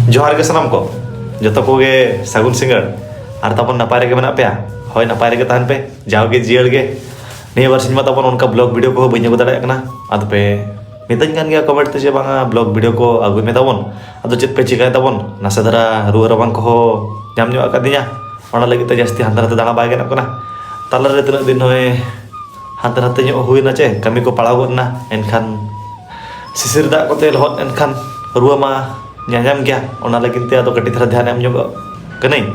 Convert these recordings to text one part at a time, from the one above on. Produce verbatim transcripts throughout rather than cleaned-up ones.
ᱡᱚᱦᱟᱨ ᱜᱮ ᱥᱟᱱᱟᱢ ᱠᱚ, ᱡᱚᱛᱚ ᱠᱚᱜᱮ ᱥᱟᱹᱜᱩᱱ ᱥᱤᱸᱜᱟᱹᱲ᱾ ᱟᱨ ᱛᱟᱵᱚᱱ ᱱᱟᱯᱟᱭ ᱨᱮᱜᱮ ᱢᱮᱱᱟᱜ ᱯᱮᱭᱟ? ᱦᱳᱭ, ᱱᱟᱯᱟᱭ ᱨᱮᱜᱮ ᱛᱟᱦᱮᱱ ᱯᱮ, ᱡᱟᱣᱜᱮ ᱡᱤᱭᱟᱹᱲ ᱜᱮ᱾ ᱱᱤᱭᱟᱹ ᱵᱟᱨ ᱥᱤᱧ ᱢᱟ ᱛᱟᱵᱚᱱ ᱚᱱᱠᱟ ᱵᱞᱚᱜ ᱵᱷᱤᱰᱤᱭᱳ ᱠᱚᱦᱚᱸ ᱵᱟᱹᱧ ᱟᱹᱜᱩ ᱫᱟᱲᱮᱭᱟᱜ ᱠᱟᱱᱟ᱾ ᱟᱫᱚ ᱯᱮ ᱢᱤᱛᱟᱹᱧ ᱠᱟᱱ ᱜᱮᱭᱟ ᱠᱚᱢᱮᱱᱴ ᱛᱮ ᱡᱮ, "ᱵᱟᱝᱟ, ᱵᱞᱚᱜ ᱵᱷᱤᱰᱤᱭᱳ ᱠᱚ ᱟᱹᱜᱩᱭ ᱢᱮ ᱛᱟᱵᱚᱱ, ᱟᱫᱚ ᱪᱮᱫ ᱯᱮ ᱪᱤᱠᱟᱹᱭ ᱛᱟᱵᱚᱱ?" ᱱᱟᱥᱮ ᱫᱷᱟᱨᱟ ᱨᱩᱣᱟᱹ ᱨᱟᱵᱟᱝ ᱠᱚᱦᱚᱸ ᱧᱟᱢ ᱧᱚᱜ ᱟᱠᱟᱫᱤᱧᱟ, ᱚᱱᱟ ᱞᱟᱹᱜᱤᱫ ᱛᱮ ᱡᱟᱹᱥᱛᱤ ᱦᱟᱱᱛᱮ ᱱᱟᱛᱮ ᱫᱟᱬᱟ ᱵᱟᱭ ᱜᱟᱱᱚᱜ ᱠᱟᱱᱟ᱾ ᱛᱟᱞᱟᱨᱮ ᱛᱤᱱᱟᱹᱜ ᱫᱤᱱ ᱱᱚᱜᱼᱚᱭ ᱦᱟᱱᱛᱮ ᱱᱟᱛᱮ ᱧᱚᱜ ᱦᱩᱭᱱᱟ ᱪᱮ, ᱠᱟᱹᱢᱤ ᱠᱚ ᱯᱟᱲᱟᱣ ᱜᱚᱫ ᱮᱱᱟ, ᱮᱱᱠᱷᱟᱱ ᱥᱤᱥᱤᱨ ᱫᱟᱜ ᱠᱚᱛᱮ ᱞᱚᱦᱚᱫ ᱮᱱᱠᱷᱟᱱ ᱨᱩᱣᱟᱹ ᱢᱟ ᱧᱟᱧᱟᱢ ᱜᱮᱭᱟ᱾ ᱚᱱᱟ ᱞᱟᱹᱜᱤᱫ ᱛᱮ ᱟᱫᱚ ᱠᱟᱹᱴᱤᱡ ᱫᱷᱟᱨᱟ ᱫᱷᱮᱭᱟᱱ ᱮᱢ ᱧᱚᱜᱚᱜ ᱠᱟᱹᱱᱟᱹᱧ᱾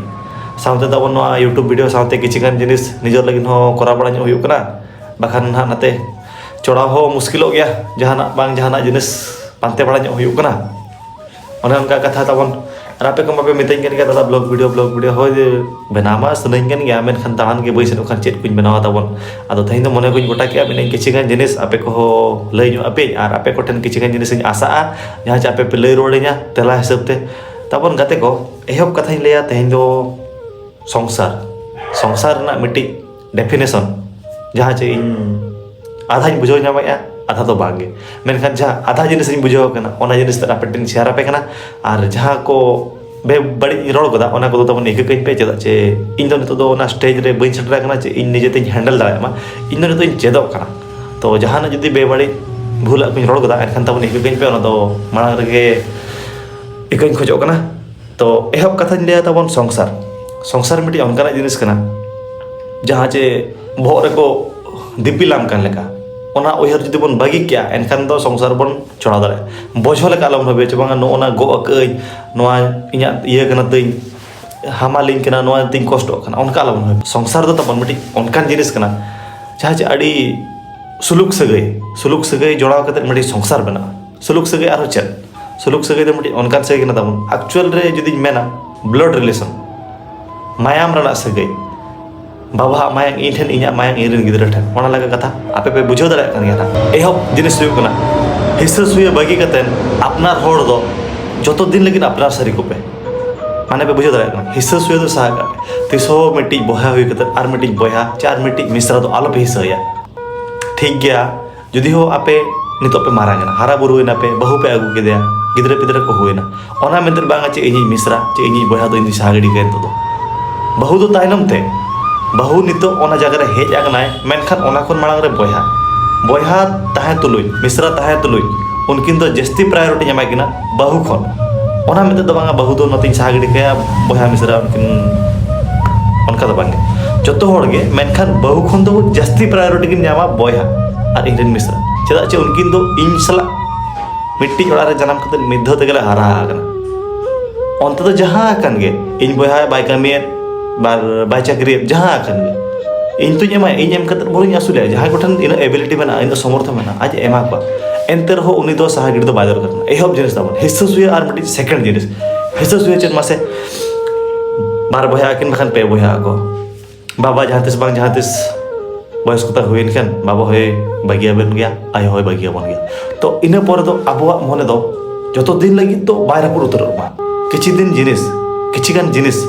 ᱥᱟᱶᱛᱮ ᱛᱟᱵᱚᱱ ᱱᱚᱣᱟ YouTube ᱵᱷᱤᱰᱤᱭᱳ ᱥᱟᱶᱛᱮ ᱠᱤᱪᱷᱩ ᱜᱟᱱ ᱡᱤᱱᱤᱥ ᱱᱤᱡᱮᱨ ᱞᱟᱹᱜᱤᱫ ᱦᱚᱸ ᱠᱚᱨᱟᱣ ᱵᱟᱲᱟ ᱧᱚᱜ ᱦᱩᱭᱩᱜ ᱠᱟᱱᱟ, ᱵᱟᱠᱷᱟᱱ ᱱᱟᱦᱟᱜ ᱱᱟᱛᱮ ᱪᱚᱲᱟᱣ ᱦᱚᱸ ᱢᱩᱥᱠᱤᱞᱚᱜ ᱜᱮᱭᱟ, ᱡᱟᱦᱟᱱᱟᱜ ᱵᱟᱝ ᱡᱟᱦᱟᱱᱟᱜ ᱡᱤᱱᱤᱥ ᱯᱟᱱᱛᱮ ᱵᱟᱲᱟ ᱧᱚᱜ ᱦᱩᱭᱩᱜ ᱠᱟᱱᱟ᱾ ᱚᱱᱮ ᱚᱱᱠᱟ ᱠᱟᱛᱷᱟ ᱛᱟᱵᱚᱱ᱾ ᱟᱨ ᱟᱯᱮ ᱠᱚ ᱢᱟᱯᱮ ᱢᱤᱛᱟᱹᱧ ᱠᱟᱱ ᱜᱮᱭᱟ, "ᱫᱟᱫᱟ, ᱵᱞᱚᱜ ᱵᱷᱤᱰᱤᱭᱳ, ᱵᱞᱚᱜ ᱵᱷᱤᱰᱤᱭᱳ", ᱦᱳᱭ, ᱵᱮᱱᱟᱣ ᱢᱟ ᱥᱟᱱᱟᱧ ᱠᱟᱱ ᱜᱮᱭᱟ, ᱢᱮᱱᱠᱷᱟᱱ ᱫᱟᱬᱟᱱ ᱜᱮ ᱵᱟᱹᱧ ᱥᱮᱱᱚᱜ ᱠᱷᱟᱱ ᱪᱮᱫ ᱠᱚᱧ ᱵᱮᱱᱟᱣᱟ ᱛᱟᱵᱚᱱ᱾ ᱟᱫᱚ ᱛᱮᱦᱮᱧ ᱫᱚ ᱢᱚᱱᱮ ᱠᱚᱧ ᱜᱚᱴᱟ ᱠᱮᱜᱼᱟ, ᱢᱮᱱᱟᱹᱧ ᱠᱤᱪᱷᱩ ᱜᱟᱱ ᱡᱤᱱᱤᱥ ᱟᱯᱮ ᱠᱚᱦᱚᱸ ᱞᱟᱹᱭ ᱧᱚᱜ ᱟᱯᱮᱭᱟᱹᱧ, ᱟᱨ ᱟᱯᱮ ᱠᱚᱴᱷᱮᱱ ᱠᱤᱪᱷᱩ ᱜᱟᱱ ᱡᱤᱱᱤᱥ ᱤᱧ ᱟᱥᱟᱜᱼᱟ, ᱡᱟᱦᱟᱸ ᱪᱮ ᱟᱯᱮ ᱯᱮ ᱞᱟᱹᱭ ᱨᱩᱣᱟᱹᱲᱟᱹᱧᱟ ᱛᱮᱞᱟ ᱦᱤᱥᱟᱹᱵ ᱛᱮ᱾ ᱛᱟᱵᱚᱱ ᱜᱟᱛᱮ ᱠᱚ, ᱮᱦᱚᱵ ᱠᱟᱛᱷᱟᱧ ᱞᱟᱹᱭᱟ ᱛᱮᱦᱮᱧ ᱫᱚ ᱥᱚᱝᱥᱟᱨ, ᱥᱚᱝᱥᱟᱨ ᱨᱮᱱᱟᱜ ᱢᱤᱫᱴᱤᱡ ᱰᱮᱯᱷᱤᱱᱮᱥᱚᱱ, ᱡᱟᱦᱟᱸ ᱪᱮ ᱤᱧ ᱟᱫᱷᱟᱧ ᱵᱩᱡᱷᱟᱹᱣ ᱧᱟᱢᱮᱜᱼᱟ, ᱟᱫᱷᱟ ᱫᱚ ᱵᱟᱝ ᱜᱮ᱾ ᱢᱮᱱᱠᱷᱟᱱ ᱡᱟᱦᱟᱸ ᱟᱫᱷᱟ ᱡᱤᱱᱤᱥ ᱤᱧ ᱵᱩᱡᱷᱟᱹᱣ ᱠᱟᱱᱟ, ᱚᱱᱟ ᱡᱤᱱᱤᱥ ᱫᱚ ᱟᱯᱮ ᱴᱷᱮᱱ ᱥᱮᱭᱟᱨ ᱟᱯᱮ ᱠᱟᱱᱟ᱾ ᱟᱨ ᱡᱟᱦᱟᱸ ᱠᱚ ᱵᱮ ᱵᱟᱹᱲᱤᱡ ᱤᱧ ᱨᱚᱲ ᱠᱟᱫᱟ, ᱚᱱᱟ ᱠᱚᱫᱚ ᱛᱟᱵᱚᱱ ᱤᱠᱟᱹ ᱠᱟᱹᱧ ᱯᱮ, ᱪᱮᱫᱟᱜ ᱪᱮ ᱤᱧ ᱫᱚ ᱱᱤᱛᱚᱜ ᱫᱚ ᱚᱱᱟ ᱥᱴᱮᱡᱽ ᱨᱮ ᱵᱟᱹᱧ ᱥᱮᱴᱮᱨ ᱟᱠᱟᱱᱟ ᱪᱮ ᱤᱧ ᱱᱤᱡᱮ ᱛᱮᱧ ᱦᱮᱱᱰᱮᱞ ᱫᱟᱲᱮᱭᱟᱜ ᱢᱟ᱾ ᱤᱧ ᱫᱚ ᱱᱤᱛᱚᱜ ᱤᱧ ᱪᱮᱫᱚᱜ ᱠᱟᱱᱟ᱾ ᱛᱚ ᱡᱟᱦᱟᱱᱟᱜ ᱡᱩᱫᱤ ᱵᱮᱵᱟᱹᱲᱤᱡ ᱵᱷᱩᱞᱟᱜ ᱠᱚᱧ ᱨᱚᱲ ᱠᱟᱫᱟ, ᱮᱱᱠᱷᱟᱱ ᱛᱟᱵᱚᱱ ᱤᱠᱟᱹ ᱠᱟᱹᱧ ᱯᱮ, ᱚᱱᱟ ᱫᱚ ᱢᱟᱲᱟᱝ ᱨᱮᱜᱮ ᱤᱠᱟᱹᱧ ᱠᱷᱚᱡᱚᱜ ᱠᱟᱱᱟ᱾ ᱛᱚ ᱮᱦᱚᱵ ᱠᱟᱛᱷᱟᱧ ᱞᱟᱹᱭᱟ ᱛᱟᱵᱚᱱ ᱥᱚᱝᱥᱟᱨ᱾ ᱥᱚᱝᱥᱟᱨ ᱢᱤᱫᱴᱤᱡ ᱚᱱᱠᱟᱱᱟᱜ ᱡᱤᱱᱤᱥ ᱠᱟᱱᱟ, ᱡᱟᱦᱟᱸ ᱪᱮ ᱵᱚᱦᱚᱜ ᱨᱮᱠᱚ ᱫᱤᱯᱤᱞᱟᱢ ᱠᱟᱱ ᱞᱮᱠᱟ᱾ ᱚᱱᱟ ᱩᱭᱦᱟᱹᱨ ᱡᱩᱫᱤ ᱵᱚᱱ ᱵᱟᱹᱜᱤ ᱠᱮᱭᱟ, ᱮᱱᱠᱷᱟᱱ ᱫᱚ ᱥᱚᱝᱥᱟᱨ ᱵᱚᱱ ᱪᱚᱲᱟᱣ ᱫᱟᱲᱮᱭᱟᱜᱼᱟ᱾ ᱵᱚᱡᱷᱚ ᱞᱮᱠᱟ ᱟᱞᱚᱢ ᱵᱷᱟᱵᱮᱭᱟ ᱪᱮ, "ᱵᱟᱝᱟ, ᱱᱚᱜᱼᱚ ᱱᱟ ᱜᱚᱜ ᱟᱠᱟᱜ ᱟᱹᱧ, ᱱᱚᱣᱟ ᱤᱧᱟᱹᱜ ᱤᱭᱟᱹ ᱠᱟᱱᱟ ᱛᱤᱧ, ᱦᱟᱢᱟᱞᱤᱧ ᱠᱟᱱᱟ, ᱱᱚᱣᱟ ᱛᱤᱧ ᱠᱚᱥᱴᱚᱜ ᱠᱟᱱᱟ", ᱚᱱᱠᱟ ᱟᱞᱚᱢ ᱵᱷᱟᱵᱮᱭᱟ᱾ ᱥᱚᱝᱥᱟᱨ ᱫᱚ ᱛᱟᱵᱚᱱ ᱢᱤᱫᱴᱤᱡ ᱚᱱᱠᱟᱱ ᱡᱤᱱᱤᱥ ᱠᱟᱱᱟ, ᱡᱟᱦᱟᱸ ᱪᱮ ᱟᱹᱰᱤ ᱥᱩᱞᱩᱠ ᱥᱟᱹᱜᱟᱹᱭ, ᱥᱩᱞᱩᱠ ᱥᱟᱹᱜᱟᱹᱭ ᱡᱚᱲᱟᱣ ᱠᱟᱛᱮ ᱢᱤᱫᱴᱤᱡ ᱥᱚᱝᱥᱟᱨ ᱵᱮᱱᱟᱜᱼᱟ᱾ ᱥᱩᱞᱩᱠ ᱥᱟᱹᱜᱟᱹᱭ ᱟᱨᱦᱚᱸ ᱪᱮᱫ? ᱥᱩᱞᱩᱠ ᱥᱟᱹᱜᱟᱹᱭ ᱫᱚ ᱢᱤᱫᱴᱤᱡ ᱚᱱᱠᱟᱱ ᱥᱟᱹᱜᱟᱹᱭ ᱠᱟᱱᱟ ᱛᱟᱵᱚᱱ᱾ ᱮᱠᱪᱩᱭᱟᱞ ᱨᱮ ᱡᱩᱫᱤᱧ ᱢᱮᱱᱟ, ᱵᱞᱟᱰ ᱨᱤᱞᱮᱥᱚᱱ, ᱢᱟᱭᱟᱢ ᱨᱮᱱᱟᱜ ᱥᱟᱹᱜᱟᱹᱭ᱾ ᱵᱟᱵᱟᱣᱟᱜ ᱢᱟᱭᱟᱢ ᱤᱧ ᱴᱷᱮᱱ, ᱤᱧᱟᱹᱜ ᱢᱟᱭᱟᱢ ᱤᱧ ᱨᱮᱱ ᱜᱤᱫᱽᱨᱟᱹ ᱴᱷᱮᱱ, ᱚᱱᱟ ᱞᱮᱠᱟ ᱠᱟᱛᱷᱟ᱾ ᱟᱯᱮ ᱯᱮ ᱵᱩᱡᱷᱟᱹᱣ ᱫᱟᱲᱮᱭᱟᱜ ᱠᱟᱱ ᱜᱮᱭᱟ ᱱᱟᱜ᱾ ᱮᱦᱚᱵ ᱡᱤᱱᱤᱥ ᱦᱩᱭᱩᱜ ᱠᱟᱱᱟ, ᱦᱤᱥᱟᱹ ᱥᱩᱭᱟᱹ ᱵᱟᱹᱜᱤ ᱠᱟᱛᱮ ᱟᱯᱱᱟᱨ ᱦᱚᱲ ᱫᱚ ᱡᱚᱛᱚ ᱫᱤᱱ ᱞᱟᱹᱜᱤᱫ ᱟᱯᱱᱟᱨ ᱥᱟᱹᱨᱤ ᱠᱚᱯᱮ᱾ ᱢᱟᱱᱮ ᱯᱮ ᱵᱩᱡᱷᱟᱹᱣ ᱫᱟᱲᱮᱭᱟᱜ ᱠᱟᱱᱟ, ᱦᱤᱥᱟᱹ ᱥᱩᱭᱟᱹ ᱫᱚ ᱥᱟᱦᱟ ᱠᱟᱜ ᱯᱮ᱾ ᱛᱤᱥ ᱦᱚᱸ ᱢᱤᱫᱴᱤᱡ ᱵᱚᱭᱦᱟ ᱦᱩᱭ ᱠᱟᱛᱮ ᱟᱨ ᱢᱤᱫᱴᱤᱡ ᱵᱚᱭᱦᱟ ᱪᱮ ᱟᱨ ᱢᱤᱫᱴᱤᱡ ᱢᱤᱥᱨᱟ ᱫᱚ ᱟᱞᱚ ᱯᱮ ᱦᱤᱥᱟᱹᱭᱟ᱾ ᱴᱷᱤᱠ ᱜᱮᱭᱟ, ᱡᱩᱫᱤ ᱦᱚᱸ ᱟᱯᱮ ᱱᱤᱛᱚᱜ ᱯᱮ ᱢᱟᱨᱟᱝ ᱮᱱᱟ, ᱦᱟᱨᱟ ᱵᱩᱨᱩᱭᱮᱱᱟ ᱯᱮ, ᱵᱟᱹᱦᱩ ᱯᱮ ᱟᱹᱜᱩ ᱠᱮᱫᱮᱭᱟ, ᱜᱤᱫᱽᱨᱟᱹ ᱯᱤᱫᱽᱨᱟᱹ ᱠᱚ ᱦᱩᱭᱮᱱᱟ, ᱚᱱᱟ ᱢᱮᱱᱛᱮ ᱵᱟᱝᱟ ᱪᱮᱫ ᱤᱧᱤᱡ ᱢᱤᱥᱨᱟ, ᱪᱮᱫ ᱤᱧᱤᱡ ᱵᱚᱭᱦᱟ ᱫᱚ ᱤᱧ ᱫᱚ ᱥᱟᱦᱟ ᱜᱤᱰᱤ ᱠᱟᱭᱟ ᱱᱤᱛᱚᱜ ᱫᱚ᱾ ᱵᱟᱹᱦᱩ ᱫᱚ ᱛᱟᱭᱱᱚᱢ ᱛᱮ, ᱵᱟᱹᱦᱩ ᱱᱤᱛᱚᱜ ᱚᱱᱟ ᱡᱟᱭᱜᱟ ᱨᱮ ᱦᱮᱡ ᱟᱠᱟᱱᱟᱭ, ᱢᱮᱱᱠᱷᱟᱱ ᱚᱱᱟ ᱠᱷᱚᱱ ᱢᱟᱲᱟᱝ ᱨᱮ ᱵᱚᱭᱦᱟ, ᱵᱚᱭᱦᱟ ᱛᱟᱦᱮᱸ ᱛᱩᱞᱩᱡ, ᱢᱤᱥᱨᱟ ᱛᱟᱦᱮᱸ ᱛᱩᱞᱩᱡ, ᱩᱱᱠᱤᱱ ᱫᱚ ᱡᱟᱹᱥᱛᱤ priority ᱤᱧ ᱮᱢᱟᱭ ᱠᱤᱱᱟ ᱵᱟᱹᱦᱩ ᱠᱷᱚᱱ᱾ ᱚᱱᱟ ᱢᱮᱱᱛᱮ ᱫᱚ ᱵᱟᱝᱟ ᱵᱟᱹᱦᱩ ᱫᱚ ᱱᱚᱛᱮᱧ ᱥᱟᱦᱟ ᱜᱤᱰᱤ ᱠᱟᱭᱟ, ᱵᱚᱭᱦᱟ ᱢᱤᱥᱨᱟ ᱩᱱᱠᱤᱱ, ᱚᱱᱠᱟ ᱫᱚ ᱵᱟᱝᱜᱮ᱾ ᱡᱚᱛᱚ ᱦᱚᱲ ᱜᱮ, ᱢᱮᱱᱠᱷᱟᱱ ᱵᱟᱹᱦᱩ ᱠᱷᱚᱱ ᱫᱚ ᱡᱟᱹᱥᱛᱤ priority ᱠᱤᱱ ᱧᱟᱢᱟ ᱵᱚᱭᱦᱟ ᱟᱨ ᱤᱧ ᱨᱮᱱ ᱢᱤᱥᱨᱟ᱾ ᱪᱮᱫᱟᱜ ᱪᱮ ᱩᱱᱠᱤᱱ ᱫᱚ ᱤᱧ ᱥᱟᱞᱟᱜ ᱢᱤᱫᱴᱤᱡ ᱚᱲᱟᱜ ᱨᱮ ᱡᱟᱱᱟᱢ ᱠᱟᱛᱮ ᱢᱤᱫ ᱫᱷᱟᱣ ᱛᱮᱜᱮ ᱞᱮ ᱦᱟᱨᱟ ᱟᱠᱟᱱᱟ᱾ ᱚᱱᱛᱮ ᱫᱚ ᱡᱟᱦᱟᱸ ᱟᱠᱟᱱ ᱜᱮ, ᱤᱧ ᱵᱚᱭᱦᱟ ᱵᱟᱭ ᱠᱟᱹᱢᱤᱭᱮᱫ, ᱵᱟᱨ ᱵᱟᱭ ᱪᱟᱹᱠᱨᱤᱭᱮᱫ, ᱡᱟᱦᱟᱸ ᱟᱠᱟᱱ ᱜᱮ, ᱤᱧ ᱛᱚᱧ ᱮᱢᱟᱭᱟ, ᱤᱧ ᱮᱢ ᱠᱟᱛᱮ ᱵᱚᱨᱚᱝ ᱤᱧ ᱟᱹᱥᱩᱞᱮᱭᱟ᱾ ᱡᱟᱦᱟᱸᱭ ᱠᱚᱴᱷᱮᱱ ᱤᱱᱟᱹᱜ ability ᱢᱮᱱᱟᱜᱼᱟ, ᱤᱱᱟᱹᱜ ᱥᱚᱢᱚᱨᱛᱷᱚ ᱢᱮᱱᱟᱜᱼᱟ, ᱟᱡ ᱮ ᱮᱢᱟ ᱠᱚᱣᱟ, ᱮᱱᱛᱮ ᱨᱮᱦᱚᱸ ᱩᱱᱤ ᱫᱚ ᱥᱟᱦᱟ ᱜᱤᱰᱤ ᱫᱚ ᱵᱟᱭ ᱫᱚᱨᱠᱟᱨ ᱠᱟᱱᱟ᱾ ᱮᱦᱚᱵ ᱡᱤᱱᱤᱥ ᱛᱟᱵᱚᱱ ᱦᱤᱥᱟᱹ ᱥᱩᱭᱟᱹ ᱟᱨ ᱢᱤᱫᱴᱤᱡ second ᱡᱤᱱᱤᱥ, ᱦᱤᱥᱟᱹ ᱥᱩᱭᱟᱹ ᱪᱮᱫ ᱢᱟᱥᱮ? ᱵᱟᱨ ᱵᱚᱭᱦᱟ ᱟᱹᱠᱤᱱ ᱵᱟᱠᱷᱟᱱ ᱯᱮ ᱵᱚᱭᱦᱟ ᱟᱠᱚ᱾ ᱵᱟᱵᱟ ᱡᱟᱦᱟᱸ ᱛᱤᱥ ᱵᱟᱝ ᱡᱟᱦᱟᱸ ᱛᱤᱥ ᱵᱚᱭᱚᱥ ᱠᱚᱛᱟ ᱦᱩᱭᱮᱱ ᱠᱷᱟᱱ, ᱵᱟᱵᱟ ᱦᱚᱸᱭ ᱵᱟᱹᱜᱤᱭᱟᱵᱮᱱ ᱜᱮᱭᱟ, ᱟᱭᱳ ᱦᱚᱸᱭ ᱵᱟᱹᱜᱤᱭᱟᱵᱚᱱ ᱜᱮᱭᱟ᱾ ᱛᱚ, ᱤᱱᱟᱹ ᱯᱚᱨᱮ ᱫᱚ ᱟᱵᱚᱣᱟᱜ ᱢᱚᱱᱮ ᱫᱚ ᱡᱚᱛᱚ ᱫᱤᱱ ᱞᱟᱹᱜᱤᱫ ᱫᱚ ᱵᱟᱭ ᱨᱟᱹᱯᱩᱫ ᱩᱛᱟᱹᱨᱚᱜ ᱢᱟ᱾ ᱠᱤᱪᱷᱩ ᱫᱤᱱ ᱡᱤᱱᱤᱥ, ᱠᱤᱪᱷᱩ ᱜᱟᱱ ᱡᱤᱱᱤᱥ,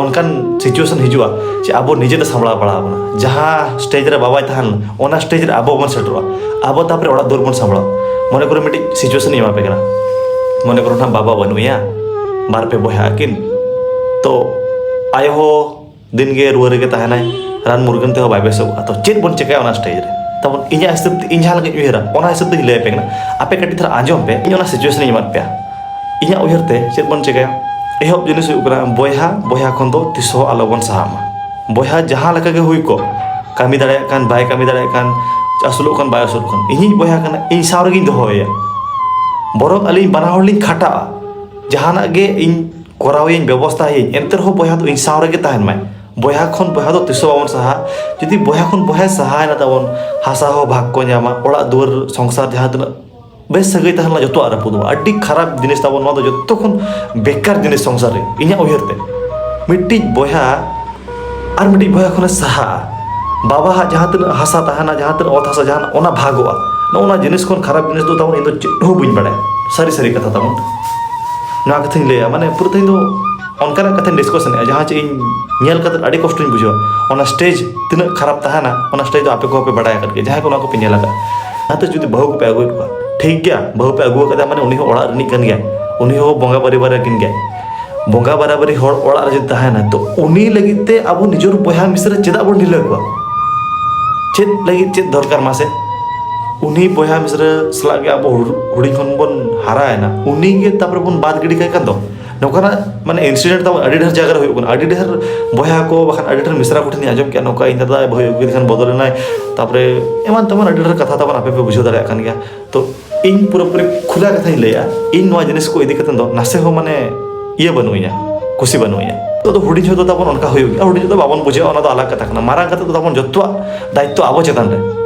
ᱚᱱᱠᱟᱱ situation ᱦᱤᱡᱩᱜᱼᱟ ᱡᱮ ᱟᱵᱚ ᱱᱤᱡᱮ ᱛᱮ ᱥᱟᱢᱵᱲᱟᱣ ᱯᱟᱲᱟᱣ ᱟᱵᱚᱱᱟ᱾ ᱡᱟᱦᱟᱸ stage ᱨᱮ ᱵᱟᱵᱟᱭ ᱛᱟᱦᱮᱸ ᱞᱮᱱᱟ, ᱚᱱᱟ stage ᱨᱮ ᱟᱵᱚ ᱵᱚᱱ ᱥᱮᱴᱮᱨᱚᱜᱼᱟ᱾ ᱟᱵᱚ ᱛᱟᱯᱚᱨᱮ ᱚᱲᱟᱜ ᱫᱩᱣᱟᱹᱨ ᱵᱚᱱ ᱥᱟᱢᱵᱲᱟᱣᱟ᱾ ᱢᱚᱱᱮ ᱠᱚᱨᱚ ᱢᱤᱫᱴᱤᱡ situation ᱤᱧ ᱮᱢᱟ ᱯᱮ ᱠᱟᱱᱟ᱾ ᱢᱚᱱᱮ ᱠᱚᱨᱚ ᱱᱟᱦᱟᱜ ᱵᱟᱵᱟ ᱵᱟᱹᱱᱩᱜ ᱮᱭᱟ, ᱵᱟᱨ ᱯᱮ ᱵᱚᱭᱦᱟ ᱟᱹᱠᱤᱱ, ᱛᱚ ᱟᱭᱳ ᱦᱚᱸ ᱫᱤᱱ ᱜᱮ ᱨᱩᱣᱟᱹ ᱨᱮᱜᱮ ᱛᱟᱦᱮᱱᱟᱭ, ᱨᱟᱱ ᱢᱩᱨᱜᱟᱹᱱ ᱛᱮᱦᱚᱸ ᱵᱟᱭ ᱵᱮᱥᱚᱜᱼᱟ᱾ ᱛᱚ ᱪᱮᱫ ᱵᱚᱱ ᱪᱮᱠᱟᱭᱟ ᱚᱱᱟ stage ᱨᱮ? ᱛᱟᱵᱚᱱ ᱤᱧᱟᱹᱜ ᱦᱤᱥᱟᱹᱵ ᱛᱮ, ᱤᱧ ᱡᱟᱦᱟᱸ ᱞᱮᱠᱟᱧ ᱩᱭᱦᱟᱹᱨᱟ, ᱚᱱᱟ ᱦᱤᱥᱟᱹᱵ ᱛᱮᱧ ᱞᱟᱹᱭ ᱟᱯᱮ ᱠᱟᱱᱟ᱾ ᱟᱯᱮ ᱠᱟᱹᱴᱤᱡ ᱫᱷᱟᱨᱟ ᱟᱸᱡᱚᱢ ᱯᱮ, ᱤᱧ ᱚᱱᱟ situation ᱤᱧ ᱮᱢᱟᱫ ᱯᱮᱭᱟ᱾ ᱤᱧᱟᱹᱜ ᱩᱭᱦᱟᱹᱨ ᱛᱮ ᱪᱮᱫ ᱵᱚᱱ ᱪᱮᱠᱟᱭᱟ? ᱮᱦᱚᱵ ᱡᱤᱱᱤᱥ ᱦᱩᱭᱩᱜ ᱠᱟᱱᱟ, ᱵᱚᱭᱦᱟ ᱵᱚᱭᱦᱟ ᱠᱷᱚᱱ ᱫᱚ ᱛᱤᱥ ᱦᱚᱸ ᱟᱞᱚ ᱵᱚᱱ ᱥᱟᱦᱟᱜ ᱢᱟ᱾ ᱵᱚᱭᱦᱟ ᱡᱟᱦᱟᱸ ᱞᱮᱠᱟ ᱜᱮ ᱦᱩᱭ ᱠᱚᱜ, ᱠᱟᱹᱢᱤ ᱫᱟᱲᱮᱭᱟᱜ ᱠᱟᱱ, ᱵᱟᱭ ᱠᱟᱹᱢᱤ ᱫᱟᱲᱮᱭᱟᱜ ᱠᱟᱱ, ᱟᱹᱥᱩᱞᱚᱜ ᱠᱟᱱ, ᱵᱟᱭ ᱟᱹᱥᱩᱞᱚᱜ ᱠᱟᱱ, ᱤᱧᱤᱡ ᱵᱚᱭᱦᱟ ᱠᱟᱱᱟ, ᱤᱧ ᱥᱟᱶ ᱨᱮᱜᱮᱧ ᱫᱚᱦᱚᱭᱮᱭᱟ᱾ ᱵᱚᱨᱚᱝ ᱟᱹᱞᱤᱧ ᱵᱟᱱᱟ ᱦᱚᱲ ᱞᱤᱧ ᱠᱷᱟᱴᱟᱜᱼᱟ, ᱡᱟᱦᱟᱱᱟᱜ ᱜᱮ ᱤᱧ ᱠᱚᱨᱟᱣᱟᱹᱧ, ᱵᱮᱵᱚᱥᱛᱷᱟᱭᱟᱹᱧ, ᱮᱱᱛᱮ ᱨᱮᱦᱚᱸ ᱵᱚᱭᱦᱟ ᱫᱚ ᱤᱧ ᱥᱟᱶ ᱨᱮᱜᱮ ᱛᱟᱦᱮᱱ ᱢᱟᱭ᱾ ᱵᱚᱭᱦᱟ ᱠᱷᱚᱱ ᱵᱚᱭᱦᱟ ᱫᱚ ᱛᱤᱥ ᱦᱚᱸ ᱵᱟᱵᱚᱱ ᱥᱟᱦᱟᱜᱼᱟ᱾ ᱡᱩᱫᱤ ᱵᱚᱭᱦᱟ ᱠᱷᱚᱱ ᱵᱚᱭᱦᱟᱭ ᱥᱟᱦᱟᱭᱮᱱᱟ ᱛᱟᱵᱚᱱ, ᱦᱟᱥᱟ ᱦᱚᱸ ᱵᱷᱟᱜᱽ ᱠᱚ ᱧᱟᱢᱟ, ᱚᱲᱟᱜ ᱫᱩᱣᱟᱹᱨ ᱥᱚᱝᱥᱟᱨ ᱡᱟᱦᱟᱸ ᱛᱤᱱᱟᱹᱜ ᱵᱮᱥ ᱥᱟᱹᱜᱟᱹᱭ ᱛᱟᱦᱮᱸ ᱞᱮᱱᱟ, ᱡᱚᱛᱚᱣᱟᱜ ᱨᱟᱹᱯᱩᱫᱚᱜᱼᱟ᱾ ᱟᱹᱰᱤ ᱠᱷᱟᱨᱟᱯ ᱡᱤᱱᱤᱥ ᱛᱟᱵᱚᱱ ᱱᱚᱣᱟ ᱫᱚ, ᱡᱚᱛᱚ ᱠᱷᱚᱱ ᱵᱮᱠᱟᱨ ᱡᱤᱱᱤᱥ ᱥᱚᱝᱥᱟᱨ ᱨᱮ, ᱤᱧᱟᱹᱜ ᱩᱭᱦᱟᱹᱨ ᱛᱮ᱾ ᱢᱤᱫᱴᱤᱡ ᱵᱚᱭᱦᱟ ᱟᱨ ᱢᱤᱫᱴᱤᱡ ᱵᱚᱭᱦᱟ ᱠᱷᱚᱱᱮ ᱥᱟᱦᱟᱜᱼᱟ, ᱵᱟᱵᱟᱣᱟᱜ ᱡᱟᱦᱟᱸ ᱛᱤᱱᱟᱹᱜ ᱦᱟᱥᱟ ᱛᱟᱦᱮᱱᱟ, ᱡᱟᱦᱟᱸ ᱛᱤᱱᱟᱹᱜ ᱚᱛ ᱦᱟᱥᱟ, ᱡᱟᱦᱟᱱᱟᱜ, ᱚᱱᱟ ᱵᱷᱟᱜᱚᱜᱼᱟ᱾ ᱱᱚᱜᱼᱚ ᱱᱚᱣᱟ ᱡᱤᱱᱤᱥ ᱠᱷᱚᱱ ᱠᱷᱟᱨᱟᱯ ᱡᱤᱱᱤᱥ ᱫᱚ ᱛᱟᱵᱚᱱ ᱤᱧ ᱫᱚ ᱪᱮᱫ ᱦᱚᱸ ᱵᱟᱹᱧ ᱵᱟᱲᱟᱭᱟ, ᱥᱟᱹᱨᱤ ᱥᱟᱹᱨᱤ ᱠᱟᱛᱷᱟ ᱛᱟᱵᱚᱱ᱾ ᱱᱚᱣᱟ ᱠᱟᱛᱷᱟᱧ ᱞᱟᱹᱭᱟ, ᱢᱟᱱᱮ ᱯᱩᱨᱟᱹ ᱛᱮᱦᱮᱧ ᱫᱚ ᱚᱱᱠᱟᱱᱟᱜ ᱠᱟᱛᱷᱟᱧ discussion ᱮᱫᱼᱟ, ᱡᱟᱦᱟᱸ ᱪᱮᱫ ᱤᱧ ᱧᱮᱞ ᱠᱟᱛᱮ ᱟᱹᱰᱤ ᱠᱚᱥᱴᱚᱧ ᱵᱩᱡᱷᱟᱹᱣᱟ᱾ ᱚᱱᱟ stage ᱛᱤᱱᱟᱹᱜ ᱠᱷᱟᱨᱟᱯ ᱛᱟᱦᱮᱱᱟ, ᱚᱱᱟ stage ᱫᱚ ᱟᱯᱮ ᱠᱚᱦᱚᱸ ᱯᱮ ᱵᱟᱲᱟᱭ ᱟᱠᱟᱫ ᱜᱮᱭᱟ, ᱡᱟᱦᱟᱸᱭ ᱠᱚ ᱱᱚᱣᱟ ᱠᱚᱯᱮ ᱧᱮᱞ ᱟᱠᱟᱫ᱾ ᱡᱟᱦᱟᱸ ᱛᱤᱥ ᱡᱩᱫᱤ ᱵᱟᱹᱦᱩ ᱠᱚᱯᱮ ᱟᱹᱜᱩᱭᱮᱫ ᱠᱚᱣᱟ, ᱴᱷᱤᱠ ᱜᱮᱭᱟ, ᱵᱟᱹᱦᱩ ᱯᱮ ᱟᱹᱜᱩ ᱟᱠᱟᱫᱟ ᱢᱟᱱᱮ ᱩᱱᱤ ᱦᱚᱸ ᱚᱲᱟᱜ ᱨᱤᱱᱤᱡ ᱠᱟᱱ ᱜᱮᱭᱟ, ᱩᱱᱤ ᱦᱚᱸ ᱵᱚᱸᱜᱟ ᱵᱟᱨᱟᱵᱟᱨᱤ ᱦᱚᱲ ᱚᱲᱟᱜ ᱨᱮ ᱡᱩᱫᱤ ᱛᱟᱦᱮᱱᱟ, ᱛᱚ ᱩᱱᱤ ᱞᱟᱹᱜᱤᱫ ᱛᱮ ᱟᱵᱚ ᱱᱤᱡᱮᱨ ᱵᱚᱭᱦᱟ ᱢᱤᱥᱨᱟ ᱪᱮᱫᱟᱜ ᱵᱚᱱ ᱰᱷᱤᱞᱟᱹ ᱠᱚᱣᱟ? ᱪᱮᱫ ᱞᱟᱹᱜᱤᱫ, ᱪᱮᱫ ᱫᱚᱨᱠᱟᱨ ᱢᱟᱥᱮ? ᱩᱱᱤ ᱵᱚᱭᱦᱟ ᱢᱤᱥᱨᱟ ᱥᱟᱞᱟᱜ ᱜᱮ ᱟᱵᱚ ᱦᱩᱰ-, ᱦᱩᱰᱤᱧ ᱠᱷᱚᱱ ᱵᱚᱱ ᱦᱟᱨᱟᱭᱮᱱᱟ, ᱩᱱᱤ ᱜᱮ ᱛᱟᱨᱯᱚᱨᱮ ᱵᱚᱱ ᱵᱟᱫ ᱜᱤᱰᱤ ᱠᱟᱭ ᱠᱷᱟᱱ ᱫᱚ ᱱᱚᱝᱠᱟᱱᱟᱜ ᱢᱟᱱᱮ incident ᱛᱟᱵᱚᱱ ᱟᱹᱰᱤ ᱰᱷᱮᱨ ᱡᱟᱭᱜᱟ ᱨᱮ ᱦᱩᱭᱩᱜ ᱠᱟᱱᱟ᱾ ᱟᱹᱰᱤ ᱰᱷᱮᱨ ᱵᱚᱭᱦᱟ ᱠᱚ ᱵᱟᱠᱷᱟᱱ ᱟᱹᱰᱤ ᱰᱷᱮᱨ ᱢᱤᱥᱨᱟ ᱠᱚᱴᱷᱮᱱ ᱤᱧ ᱟᱸᱡᱚᱢ ᱠᱮᱜᱼᱟ, ᱱᱚᱝᱠᱟ ᱤᱧ ᱫᱟᱫᱟ ᱵᱟᱹᱦᱩᱭ ᱟᱹᱜᱩ ᱠᱮᱫᱮ ᱠᱷᱟᱱ ᱵᱚᱫᱚᱞ ᱮᱱᱟᱭ, ᱛᱟᱨᱯᱚᱨᱮ ᱮᱢᱟᱱ ᱛᱮᱢᱟᱱ ᱟᱹᱰᱤ ᱰᱷᱮᱨ ᱠᱟᱛᱷᱟ ᱛᱟᱵᱚᱱ, ᱟᱯᱮ ᱯᱮ ᱵᱩᱡᱷᱟᱹᱣ ᱫᱟᱲᱮᱭᱟᱜ ᱠᱟᱱ ᱜᱮᱭᱟ᱾ ᱛᱚ ᱤᱧ ᱯᱩᱨᱟᱹᱯᱩᱨᱤ ᱠᱷᱩᱞᱟ ᱠᱟᱛᱷᱟᱧ ᱞᱟᱹᱭᱟ, ᱤᱧ ᱱᱚᱣᱟ ᱡᱤᱱᱤᱥ ᱠᱚ ᱤᱫᱤ ᱠᱟᱛᱮ ᱫᱚ ᱱᱟᱥᱮ ᱦᱚᱸ ᱢᱟᱱᱮ ᱤᱭᱟᱹ ᱵᱟᱹᱱᱩᱜ ᱤᱧᱟ, ᱠᱩᱥᱤ ᱵᱟᱹᱱᱩᱜ ᱤᱧᱟ᱾ ᱛᱚ ᱫᱚ ᱦᱩᱰᱤᱧ ᱡᱚᱦᱚᱜ ᱫᱚ ᱛᱟᱵᱚᱱ ᱚᱱᱠᱟ ᱦᱩᱭᱩᱜ ᱜᱮᱭᱟ, ᱦᱩᱰᱤᱧ ᱡᱚᱦᱚᱜ ᱫᱚ ᱵᱟᱵᱚᱱ ᱵᱩᱡᱷᱟᱹᱜᱼᱟ, ᱚᱱᱟ ᱫᱚ ᱟᱞᱟᱜᱽ ᱠᱟᱛᱷᱟ ᱠᱟᱱᱟ᱾ ᱢᱟᱨᱟᱝ ᱠᱟᱛᱮ ᱫᱚ ᱛᱟᱵᱚᱱ ᱡᱚᱛᱚᱣᱟᱜ ᱫᱟᱭᱤᱛᱛᱚ ᱟᱵᱚ ᱪᱮᱛᱟᱱ ᱨᱮ᱾